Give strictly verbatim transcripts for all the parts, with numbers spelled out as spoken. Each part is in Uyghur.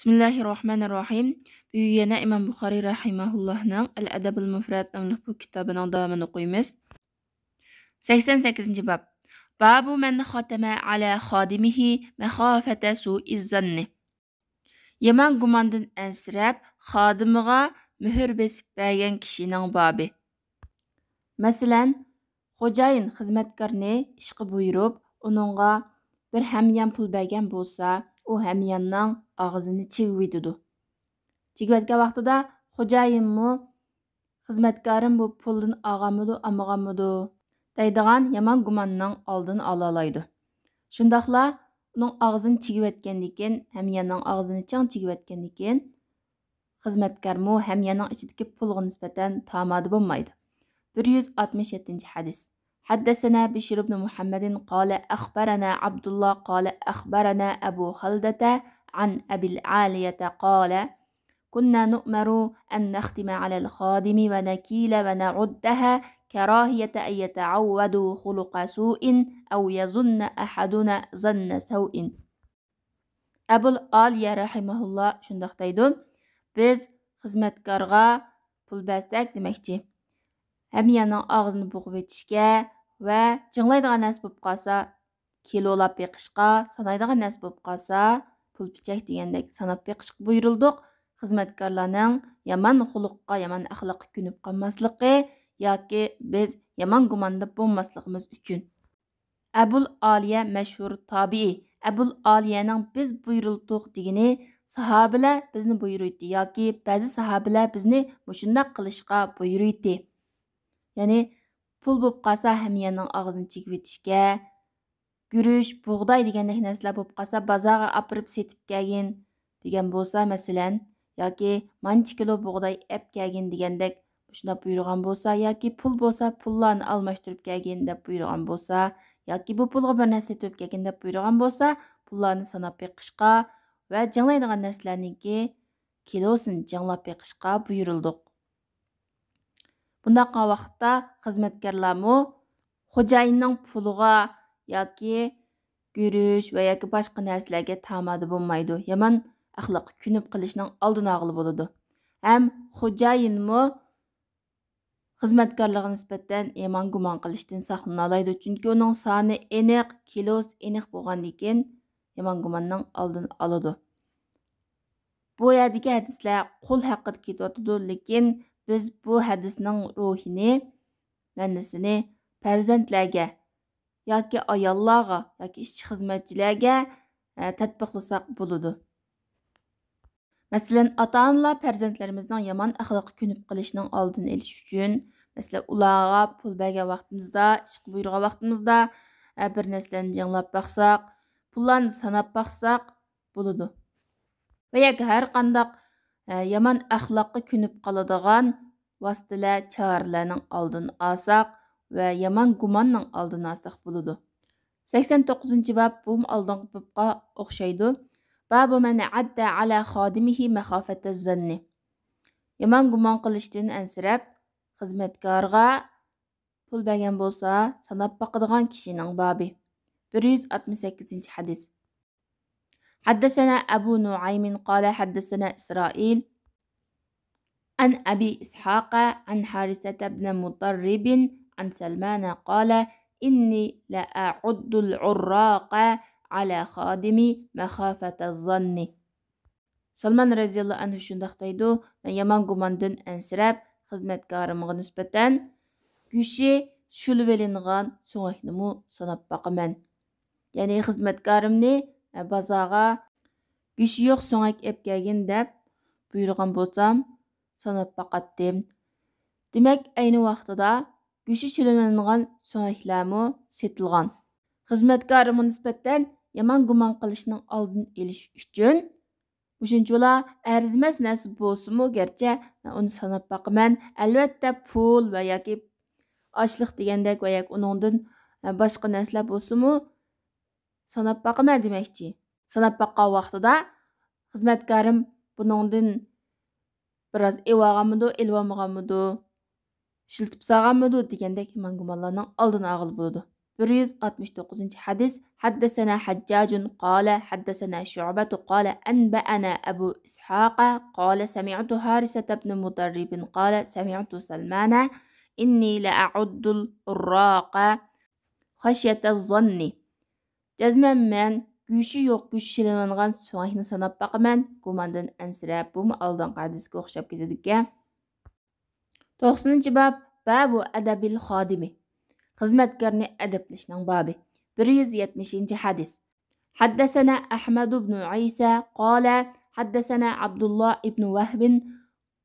بىسمىللاھىرراھمانىرراھىم. بۈگۈن يەنە ئىمام بۇخارىي رەھىمەھۇللاھنىڭ ئەل ئەدەبۇل مۇفرەت ناملىق بۇ كىتابىنىڭ داۋامىنى ئوقۇيمىز. سەكسەن سەككىزىنچى باب. بابۇ مەن ختم على خادمه مخافة سوء الظن. يامان گۇماندىن ئەنسىرەپ، خادىمىغا مۆھۈر بېسىپ بەرگەن كىشىنىڭ بابى. مەسىلەن، خوجايىن خىزمەتكارنى ئىشقا بۇيرۇپ، ئۇنىڭغا بىر ھەميان پۇل بەرگەن بولسا، ئۇ ھەمياننىڭ ئاغزىنى چىگىۋېتىدۇ. چىگىۋەتكەن ۋاقتىدا خوجايىنمۇ، خىزمەتكارىم بۇ پۇلدىن ئالغانمىدۇ، ئالمىغانمىدۇ دەيدىغان يامان گۇماننىڭ ئالدىنى ئالالايدۇ. شۇنداقلا ئۇنىڭ ئاغزىنى چىگىۋەتكەندىن كېيىن، ھەمياننىڭ ئاغزىنى چىڭ چىگىۋەتكەندىن كېيىن، خىزمەتكارمۇ ھەمياننىڭ ئىچىدىكى پۇلغا نىسبەتەن تامادە بولمايدۇ. بىر يۈز ئاتمىش يەتتىنچى ھەدىس. حدثنا بشر بن محمد قال أخبرنا عبد الله قال أخبرنا أبو خلدة عن أبي العالية قال: كنا نؤمر أن نختم على الخادم ونكيل ونعدها كراهية أن يتعودوا خلق سوء أو يظن أحدنا ظن سوء. ئەبۇل ئالىيە رەھىمەھۇللا شۇنداق دەيدۇ: بىز خىزمەتكارغا پۇل بەرسەك دېمەكچى، ھەمياننىڭ ئاغزىنى بوغۇۋېتىشكە ۋە جىڭلايدىغان نەرسە بولۇپ قالسا، كىلولاپ بېقىشقا، سانايدىغان نەرسە بولۇپ قالسا، پۇل پىچەك دېگەندەك ساناپ بېقىشقا بۇيرۇلدۇق. خىزمەتكارلارنىڭ يامان خۇلققا، يامان ئەخلاققا كۆنۈپ قالماسلىقى ياكى بىز يامان گۇماندا بولماسلىقىمىز ئۈچۈن. ئەبۇل ئالىيە مەشھۇر تابىئىي. ئەبۇل ئالىيەنىڭ «بىز بۇيرۇلدۇق» دېگىنى ساھابىلەر بىزنى بۇيرۇيتتى ياكى بەزى ساھابىلەر بىزنى مۇشۇنداق قىلىشقا بۇيرۇيتتى. يەنى پۇل بولۇپ قالسا ھەمياننىڭ ئاغزىنى چىگىۋېتىشكە، گۈرۈچ، بۇغداي دېگەندەك نەرسىلەر بولۇپ قالسا بازارغا ئاپىرىپ سېتىپ كەلگىن دېگەن بولسا، مەسىلەن، ياكى مانچە كىلو بۇغداي ئەپ كەلگىن دېگەندەك مۇشۇنداق بۇيرۇغان بولسا، ياكى پۇل بولسا پۇللارنى ئالماشتۇرۇپ كەلگىن دەپ بۇيرۇغان بولسا، ياكى بۇ پۇلغا بىر نەرسە سېتىپ كەلگىن دەپ بۇيرۇغان بولسا، پۇللارنى ساناپ بېقىشقا ۋە جىڭلايدىغان نەرسىلەرنىڭكى كىلوسىنى جىڭلاپ بېقىشقا بۇيرۇلدۇق. بۇنداق قىلغان ۋاقىتتا خىزمەتكارلارمۇ خوجايىننىڭ پۇلىغا ياكى گۈرۈچ ۋە ياكى باشقا نەرسىلەرگە تامادە بولمايدۇ، يامان ئەخلاققا كۆنۈپ قېلىشنىڭ ئالدىنى ئالغىلى بولىدۇ. ھەم خوجايىنمۇ خىزمەتكارلىرىغا نىسبەتەن يامان گۇمان قىلىشتىن ساقلىنالايدۇ، چۈنكى ئۇنىڭ سانى ئېنىق، كىلوسى ئېنىق بولغاندىكىن يامان گۇماننىڭ ئالدىنى ئالىدۇ. بۇ يەردىكى ھەدىسلەر قۇل ھەققىدە كېتىۋاتىدۇ، لېكىن بىز بۇ ھەدىسنىڭ روھىنى، مەنىسىنى پەرزەنتلەرگە ياكى ئاياللارغا ياكى ئىشچى خىزمەتچىلەرگە، ئە، تەتبىقلىساق بولىدۇ. مەسىلەن، ئاتا-ئانىلار پەرزەنتلىرىمىزنىڭ يامان ئەخلاققا كۆنۈپ قېلىشىنىڭ ئالدىنى ئېلىش ئۈچۈن، مەسىلەن، ئۇلارغا پۇل بەرگەن ۋاقتىمىزدا، ئىشقا بۇيرۇغان ۋاقتىمىزدا، ئە، بىر نەرسىلەرنى جىڭلاپ باقساق، پۇللارنى ساناپ باقساق بولىدۇ. ۋە ياكى ھەر قانداق، ئە، يامان ئەخلاققا كۆنۈپ قالىدىغان ۋاسىتىلەر، چارىلەرنىڭ ئالدىنى ئالساق ۋە يامان گۇماننىڭ ئالدىنى ئالساق بولىدۇ. سەكسەن توققۇزىنچى باب، بۇمۇ ئالدىنقى بابقا ئوخشايدۇ. باب من عد على خادمه مخافة الظن. يامان گۇمان قىلىشتىن ئەنسىرەپ، خىزمەتكارغا پۇل بەرگەن بولسا، ساناپ باقىدىغان كىشىنىڭ بابى. بىر يۈز ئاتمىش سەككىزىنچى ھەدىس. حدثنا أبو نعيم قال حدثنا إسرائيل عن أبي إسحاق عن حارثة بن مطرب عن سلمان قال: إني لأعد العراق على خادمي مخافة الظن. سالمان رەزىياللاھۇ ئەنھۇ شۇنداق دەيدۇ: مەن يامان گۇماندىن ئەنسىرەپ، خىزمەتكارىمغا نىسبەتەن گۆشى شۈلۈۋېلىنغان سۆڭەكنىمۇ ساناپ باقىمەن. يەنى خىزمەتكارىمنى، ئە، بازارغا گۆشى يوق سۆڭەك ئەپ كەلگىن دەپ بۇيرۇغان بولسام، ساناپ باقاتتىم. دېمەك، ئەينى ۋاقتىدا گۆشى شۈلۈۋېلىنغان سۆڭەكلەرمۇ سېتىلغان. خىزمەتكارىمغا نىسبەتەن يامان گۇمان قىلىشنىڭ ئالدىنى ئېلىش ئۈچۈن، مۇشۇنچىۋالا ئەرزىمەس نەرسە بولسىمۇ، گەرچە مەن ئۇنى ساناپ باقىمەن، ئەلۋەتتە، پۇل ۋە ياكى ئاشلىق دېگەندەك ۋە ياكى ئۇنىڭدىن، ئە، باشقا نەرسىلەر بولسىمۇ، ساناپ باقىمەن دېمەكچى. ساناپ باققان ۋاقتىدا خىزمەتكارىم بۇنىڭدىن بىراز ئېلىۋالغانمىدۇ، ئېلىۋالمىغانمىدۇ، ئىشلىتىپ سالغانمىدۇ دېگەندەك يامان گۇمانلارنىڭ ئالدىنى ئالغىلى بولىدۇ. بىر يۈز ئاتمىش توققۇزىنچى ھەدىس. حدثنا حجاج قال حدثنا شعبة قال أنبأنا أبو إسحاق قال سمعت حارثة بن مطرب قال سمعت سلمان إني لأعد العراق خشية الظن. جەزمەن مەن گۆشى يوق، گۆشى شىلىنغان سۆڭەكنى ساناپ باقىمەن، گۇماندىن ئەنسىرەپ. بۇمۇ ئالدىنقى ھەدىسكە ئوخشاپ كېتىدىكەن. توقسىنىنچى باب، بابۇ ئەدەبىل خادىمى. خىزمەتكارنى ئەدەپلەشنىڭ بابى. بىر يۈز يەتمىشىنچى ھەدىس. حدثنا أحمد بن عيسى قال حدثنا عبد الله بن وهب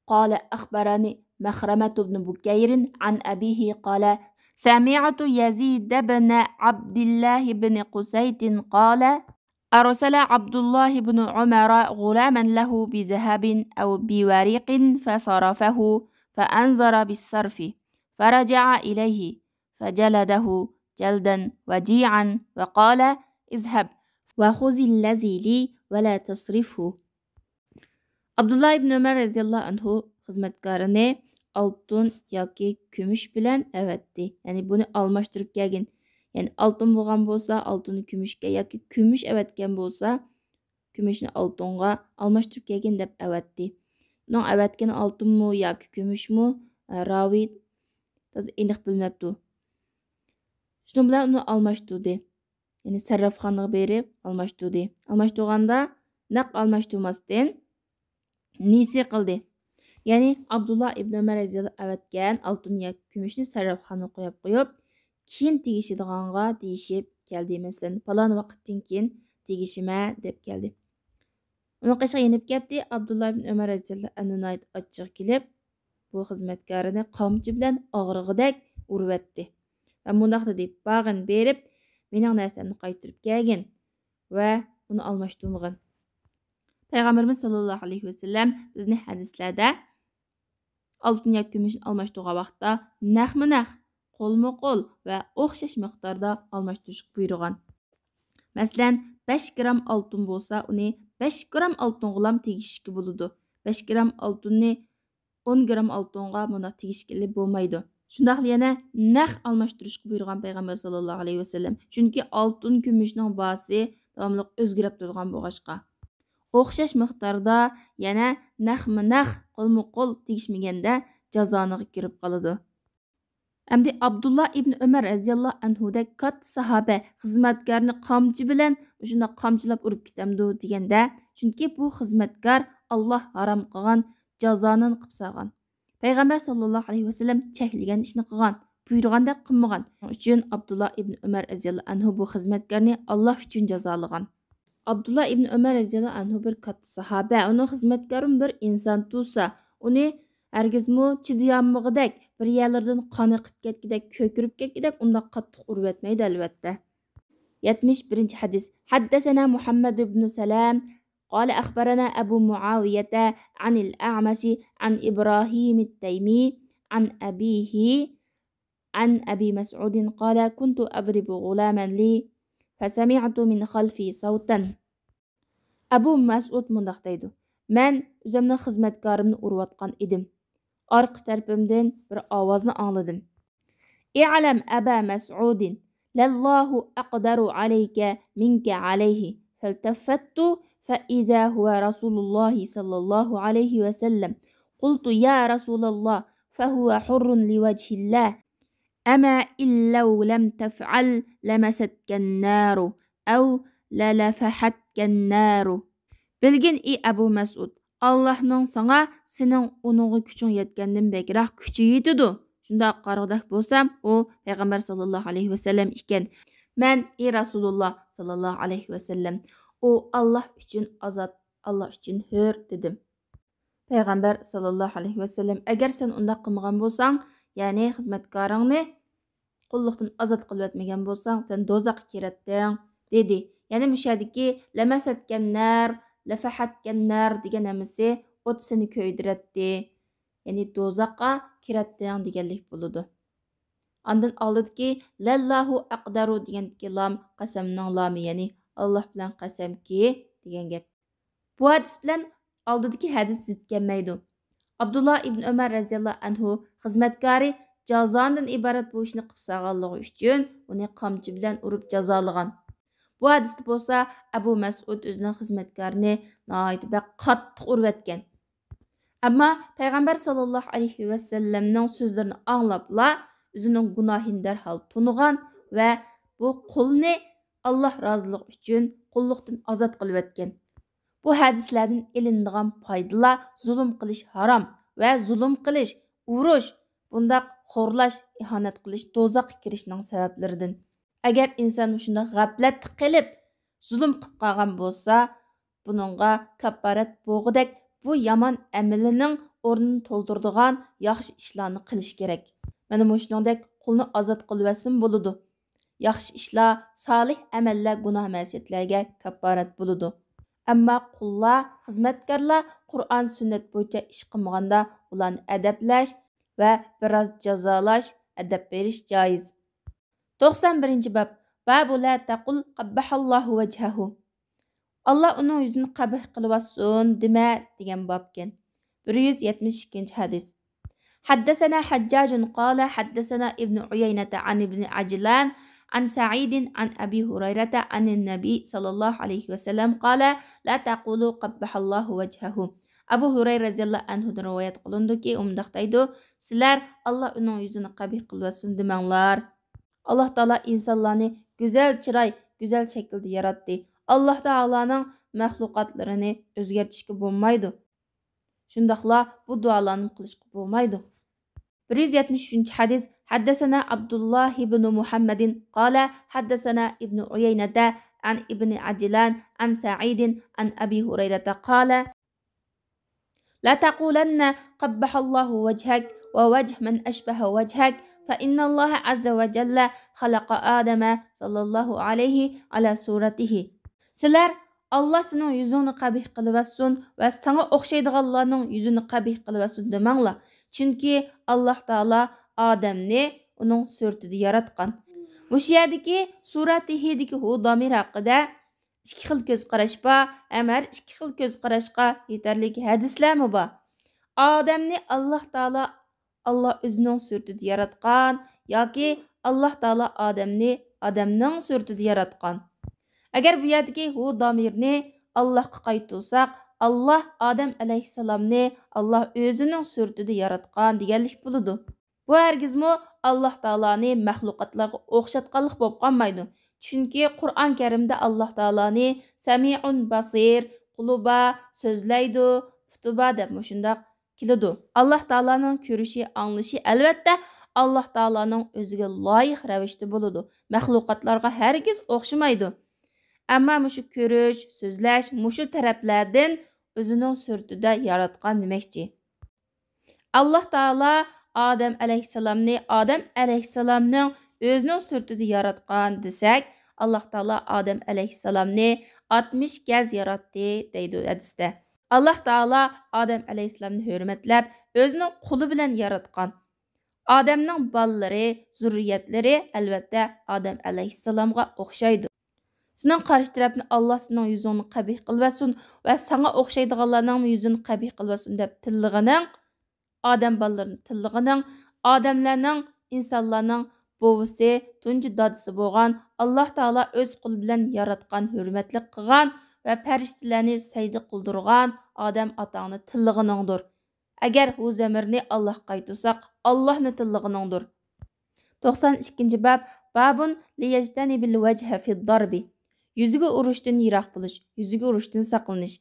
قال أخبرني مخرمة بن بكير عن أبيه قال سمعت يزيد بن عبد الله بن قسيط قال أرسل عبد الله بن عمر غلاما له بذهب أو بورق فصرفه فأنذر بالصرف فرجع إليه فجلده جلدا وجيعا وقال اذهب وخذ الذي لي ولا تصرفه. ئابدۇللا ئىبن ئۆمەر رەزىياللاھۇ ئەنھۇ خىزمەتكارىنى ئالتۇن ياكى كۈمۈش بىلەن ئەۋەتتى. يەنى بۇنى ئالماشتۇرۇپ كەلگىن. يەنى ئالتۇن بولغان بولسا، ئالتۇننى كۈمۈشكە ياكى كۈمۈش ئەۋەتكەن بولسا، كۈمۈشنى ئالتۇنغا ئالماشتۇرۇپ كەلگىن دەپ ئەۋەتتى. ئۇنىڭ ئەۋەتكىنى ئالتۇنمۇ ياكى كۈمۈشمۇ، ئە، راۋى تازا ئېنىق بىلمەپتۇ. شۇنىڭ بىلەن ئۇنى ئالماشتۇردى. يەنى سەررافخانىغا بېرىپ ئالماشتۇردى. ئالماشتۇرغاندا نەق ئالماشتۇرماستىن، نېسى قىلدى. يەنى ئابدۇللا ئىبن ئۆمەر رەزىياللاھۇ ئەنھۇ ئەۋەتكەن ئالتۇن ياكى كۈمۈشنى سەررافخانىغا قويۇپ قويۇپ، كېيىن تېگىشىدىغانغا دېيىشىپ كەلدى. مەسىلەن، پالان ۋاقىتتىن كېيىن تېگىشىمە دەپ كەلدى. ئۇنىڭ قېشىغا يېنىپ كەپتى. ئابدۇللا ئىبن ئۆمەر رەزىياللاھۇ ئەنھۇ ناھايىتى ئاچچىقى كېلىپ، بۇ خىزمەتكارىنى قامچا بىلەن ئاغرىغۇدەك ئۇرۇۋەتتى. ۋە مۇنداق دېدى، بارغىن بېرىپ، مېنىڭ نەرسەمنى قايتۇرۇپ كەلگىن ۋە ئۇنى ئالماشتۇرمىغىن. پەيغەمبىرىمىز ساللاللاھۇ ئەلەيھى ۋەسەللەم بىزنى ھەدىسلەردە ئالتۇن ياكى كۈمۈشنى ئالماشتۇرغان ۋاقىتتا نەقمۇ نەق، قولمۇ قول ۋە ئوخشاش مىقداردا ئالماشتۇرۇشقا بۇيرۇغان. مەسىلەن، بەش گرام ئالتۇن بولسا، ئۇنى بەش گرام ئالتۇنغىلام تېگىشىشكە بولىدۇ. بەش گرام ئالتۇننى ئون گرام ئالتۇنغا مۇنداق تېگىشكىلى بولمايدۇ. شۇنداقلا يەنە نەق ئالماشتۇرۇشقا بۇيرۇغان پەيغەمبەر ساللاللاھۇ ئەلەيھى ۋەسەللەم. چۈنكى ئالتۇن كۈمۈشنىڭ باھاسى داۋاملىق ئۆزگىرىپ تۇرىدىغان بولغاچقا. ئوخشاش مىقداردا يەنە نەقمۇ نەق، قولمۇ قول تېگىشمىگەندە جازانىغا كىرىپ قالىدۇ. ئەمدى ئابدۇللا ئىبن ئۆمەر رەزىياللاھۇ ئەنھۇدەك كاتتا ساھابە خىزمەتكارنى قامچا بىلەن مۇشۇنداق قامچىلاپ ئۇرۇپ كېتەمدۇ دېگەندە، چۈنكى بۇ خىزمەتكار ئاللاھ ھارام قىلغان جازانى قىلىپ سالغان. پەيغەمبەر ساللاللاھۇ ئەلەيھى ۋەسەللەم چەكلىگەن ئىشنى قىلغان، بۇيرۇغاندەك قىلمىغان. شۇنىڭ ئۈچۈن ئابدۇللا ئىبن ئۆمەر رەزىياللاھۇ ئەنھۇ بۇ خىزمەتكارنى ئاللاھ ئۈچۈن جازالىغان. ئابدۇللا ئىبن ئۆمەر رەزىياللاھۇ ئەنھۇ بىر كاتتا ساھابە، ئۇنىڭ خىزمەتكارىمۇ بىر ئىنسان تۇرسا، ئۇنى ھەرگىزمۇ چىدىيالمىغۇدەك، بىر يەرلىرىدىن قان ئېقىپ كەتكۈدەك، كۆكىرىپ كەتكۈدەك ئۇنداق قاتتىق ئۇرۇۋەتمەيدۇ، ئەلۋەتتە. يەتمىش بىرىنچى ھەدىس. حدثنا محمد بن سلام قال أخبرنا أبو معاوية عن الأعمش عن إبراهيم التيمي عن أبيه عن أبي مسعود قال كنت أضرب غلاما لي فسمعت من خلفي صوتا. ئەبۇ مەسئۇد مۇنداق دەيدۇ، مەن ئۆزۈمنىڭ خىزمەتكارىمنى ئۇرۇۋاتقان ئىدىم. ئارقا تەرىپىمدىن بىر ئاۋازنى ئاڭلىدىم. اعلم أبا مسعود لله أقدر عليك منك عليه. فالتفت فإذا هو رسول الله صلى الله عليه وسلم. قلت يا رسول الله فهو حر لوجه الله. أما إن لو لم تفعل لمستك النار أو للفحتك النار. بىلگىن، ئى ئەبۇ مەسئۇد، ئاللاھنىڭ ساڭا سېنىڭ ئۇنىڭغا كۈچۈڭ يەتكەندىن بەكرەك كۈچى يېتىدۇ. شۇنداق قارىغۇدەك بولسام، ئۇ پەيغەمبەر ساللاللاھۇ ئەلەيھى ۋەسەللەم ئىكەن. مەن، ئى رەسۇلۇللا ساللاللاھۇ ئەلەيھى ۋەسەللەم، ئۇ ئاللاھ ئۈچۈن ئازاد، ئاللاھ ئۈچۈن ھۆر، دېدىم. پەيغەمبەر ساللاللاھۇ ئەلەيھى ۋەسەللەم، ئەگەر سەن ئۇنداق قىلمىغان بولساڭ، يەنى خىزمەتكارىڭنى قۇللۇقتىن ئازاد قىلىۋەتمىگەن بولساڭ، سەن دوزاخقا كىرەتتىڭ، دېدى. يەنى مۇشۇ يەردىكى لەمەسەتكەن نار، لەفەھەتكەن نار دېگەن ھەممىسى ئوت سېنى كۆيدۈرەتتى. يەنى دوزاخقا كىرەتتىڭ دېگەنلىك بولىدۇ. ئاندىن ئالدىدىكى لەللاھۇ ئەقدەرۇ دېگەندىكى لام قەسەمنىڭ لامى، يەنى ئاللاھ بىلەن قەسەمكى دېگەن گەپ. بۇ ھەدىس بىلەن ئالدىدىكى ھەدىس زىت كەلمەيدۇ. ئابدۇللا ئىبن ئۆمەر رەزىياللاھۇ ئەنھۇ خىزمەتكارى جازادىن ئىبارەت بۇ ئىشنى قىلىپ سالغانلىقى ئۈچۈن ئۇنى قامچا بىلەن ئۇرۇپ جازالىغان. بۇ ھەدىستە بولسا ئەبۇ مەسئۇد ئۆزىنىڭ خىزمەتكارىنى ناھايىتى بەك قاتتىق ئۇرۇۋەتكەن. ئەمما پەيغەمبەر ساللاللاھۇ ئەلەيھى ۋەسەللەمنىڭ سۆزلىرىنى ئاڭلاپلا ئۆزىنىڭ گۇناھىنى دەرھال تونۇغان ۋە بۇ قۇلنى ئاللاھ رازىلىقى ئۈچۈن قۇللۇقتىن ئازاد قىلىۋەتكەن. بۇ ھەدىسلەردىن ئېلىنىدىغان پايدىلار زۇلۇم قىلىش ھارام ۋە زۇلۇم قىلىش، ئۇرۇش، بۇنداق خورلاش، ئىھانەت قىلىش دوزاخقا كىرىشنىڭ سەۋەبلىرىدىن. ئەگەر ئىنسان مۇشۇنداق غەپلەتتە قېلىپ زۇلۇم قىلىپ قالغان بولسا، بۇنىڭغا كاپپارەت بولغۇدەك بۇ يامان ئەمىلىنىڭ ئورنىنى تولدۇرىدىغان ياخشى ئىشلارنى قىلىش كېرەك. مانا مۇشۇنىڭدەك قۇلنى ئازاد قىلىۋەتسىمۇ بولىدۇ. ياخشى ئىشلار، سالىھ ئەمەللەر گۇناھ مەسىيەتلەرگە كاپپارەت بولىدۇ. ئەمما قۇللار، خىزمەتكارلار قۇرئان سۈننەت بويىچە ئىش قىلمىغاندا ئۇلارنى ئەدەپلەش ۋە بىراز جازالاش، ئەدەپ بېرىش جائىز. توقسان بىرىنچى باب. بابۇ لا تەقۇل قەببەھەللاھۇ ۋەجھەھۇ. ئاللاھ ئۇنىڭ يۈزىنى قەبىھ قىلىۋاتسۇن دېمە دېگەن بابكەن. بىر يۈز يەتمىش ئىككىنچى ھەدىس. حدثنا حجاج قال حدثنا ابن عيينة عن ابن عجلان عن سعيد عن أبي هريرة عن النبي صلى الله عليه وسلم قال لا تقولوا قبح الله وجهه. ئەبۇ ھۇرەيرە رەزىياللاھۇ ئەنھۇدىن رىۋايەت قىلىنىدۇكى، ئۇ مۇنداق دەيدۇ: سىلەر ئاللاھ ئۇنىڭ يۈزىنى قەبىھ قىلىۋەتسۇن دېمەڭلار. ئاللاھ تائالا ئىنسانلارنى گۈزەل چىراي، گۈزەل شەكىلدە ياراتتى. ئاللاھ تائالانىڭ مەخلۇقاتلىرىنى ئۆزگەرتىشكە بولمايدۇ. شۇنداقلا بۇ دۇئالارنى قىلىشقا بولمايدۇ. بىر يۈز يەتمىش ئۈچىنچى ھەدىس. حدثنا عبد الله بن محمد قال حدثنا ابن عيينة عن ابن عجلان عن سعيد عن أبي هريرة قال لا تقولن قبح الله وجهك ووجه من أشبه وجهك، فإن الله عز وجل خلق آدم صلى الله عليه على صورته. سىلەر: ئاللاھ سېنىڭ يۈزۈڭنى قەبىھ قىلىۋەتسۇن ۋە ساڭا ئوخشايدىغانلارنىڭ يۈزىنى قەبىھ قىلىۋەتسۇن دېمەڭلار. چۈنكى ئاللاھ تائالا ئادەمنى ئۇنىڭ سۈرىتىدە ياراتقان. مۇشۇ يەردىكى سۇرەتىھىدىكى ھۇ دامىر ھەققىدە ئىككى خىل كۆز قاراش بار، ھەم ھەر ئىككى خىل كۆز قاراشقا يېتەرلىك ھەدىسلەرمۇ بار. ئادەمنى ئاللاھ تائالا، ئاللاھ ئۆزىنىڭ سۈرىتىدە ياراتقان ياكى ئاللاھ تائالا ئادەمنى ئادەمنىڭ سۈرىتىدە ياراتقان. ئەگەر بۇ يەردىكى ھۇ دامىرنى ئاللاھقا قايتۇرساق، ئاللاھ ئادەم ئەلەيھىسسالامنى ئاللاھ ئۆزىنىڭ سۈرىتىدە ياراتقان دېگەنلىك بولىدۇ. بۇ ھەرگىزمۇ ئاللاھ تائالانى مەخلۇقاتلارغا ئوخشاتقانلىق بولۇپ قالمايدۇ. چۈنكى قۇرئان كەرىمدە ئاللاھ تائالانى سەمىئۇن باسىر، قولى بار، سۆزلەيدۇ، پۇتى بار دەپ مۇشۇنداق كېلىدۇ. ئاللاھ تائالانىڭ كۆرۈشى، ئاڭلىشى ئەلۋەتتە ئاللاھ تائالانىڭ ئۆزىگە لايىق رەۋىشتە بولىدۇ. مەخلۇقاتلارغا ھەرگىز ئوخشىمايدۇ. ئەمما مۇشۇ كۆرۈش، سۆزلەش مۇشۇ تەرەپلەردىن ئۆزىنىڭ سۈرىتىدە ياراتقان دېمەكچى. ئاللاھ تائالا ئادەم ئەلەيھىسسالامنى ئادەم ئەلەيھىسسالامنىڭ ئۆزىنىڭ سۈرىتىدە ياراتقان دېسەك، ئاللاھ تائالا ئادەم ئەلەيھىسسالامنى ئاتمىش گەز ياراتتى دەيدۇ ھەدىستە. ئاللاھ تائالا ئادەم ئەلەيھىسسالامنى ھۆرمەتلەپ، ئۆزىنىڭ قولى بىلەن ياراتقان. ئادەمنىڭ بالىلىرى، زۇررىيەتلىرى ئەلۋەتتە ئادەم ئەلەيھىسسالامغا ئوخشايدۇ. سېنىڭ قارشى تەرەپنى ئاللاھ سېنىڭ يۈزۈڭنى قەبىھ قىلىۋەتسۇن ۋە ساڭا ئوخشايدىغانلارنىڭمۇ يۈزىنى قەبىھ قىلىۋەتسۇن دەپ تىللىغىنىڭ، ئادەم بالىلىرىنى تىللىغىنىڭ، ئادەملەرنىڭ، ئىنسانلارنىڭ بوۋىسى، تۇنجى دادىسى بولغان ئاللاھ تائالا ئۆز قولى بىلەن ياراتقان، ھۆرمەتلىك قىلغان ۋە پەرىشتىلەرنى سەجدە قىلدۇرغان ئادەم ئاتاڭنى تىللىغىنىڭدۇر. ئەگەر ھۇ زەمىرنى ئاللاھقا قايتۇرساق، ئاللاھنى تىللىغىنىڭدۇر. توقسان ئىككىنچى باب. بابۇن لىيەجتەنىبىل ۋەجھە فىدداربى. يۈزىگە ئۇرۇشتىن يىراق بولۇش، يۈزىگە ئۇرۇشتىن ساقلىنىش.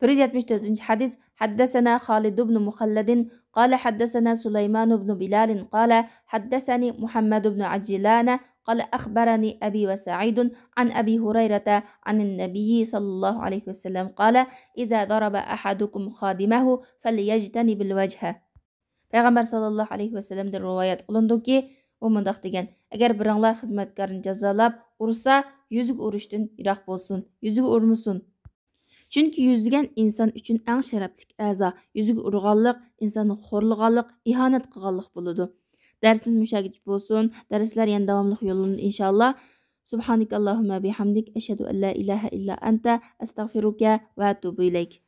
بىر يۈز يەتمىش تۆتىنچى ھەدىس. حدثنا خالد بن مخلد قال حدثنا سليمان بن بلال قال حدثني محمد بن عجلان قال أخبرني أبي وسعيد عن أبي هريرة عن النبي صلى الله عليه وسلم قال إذا ضرب أحدكم خادمه فليجتنب الوجه. پەيغەمبەر ساللاللاھۇ ئەلەيھى ۋەسەللەمدىن رىۋايەت قىلىنىدۇكى، ئۇ مۇنداق دېگەن: ئەگەر بىرىڭلار خىزمەتكارنى جازالاپ ئۇرسا، يۈزىگە ئۇرۇشتىن يىراق بولسۇن، يۈزىگە ئۇرمىسۇن. چۈنكى يۈز دېگەن ئىنسان ئۈچۈن ئەڭ شەرەپلىك ئەزا. يۈزىگە ئۇرغانلىق ئىنساننى خورلىغانلىق، ئىھانەت قىلغانلىق بولىدۇ. دەرسىمىز مۇشۇ يەرگىچە بولسۇن. دەرسلەر يەنە داۋاملىق يوللىنىدۇ ئىنشائاللا. سبحانك اللهم وبحمدك، أشهد أن لا إله إلا أنت، أستغفرك وأتوب إليك.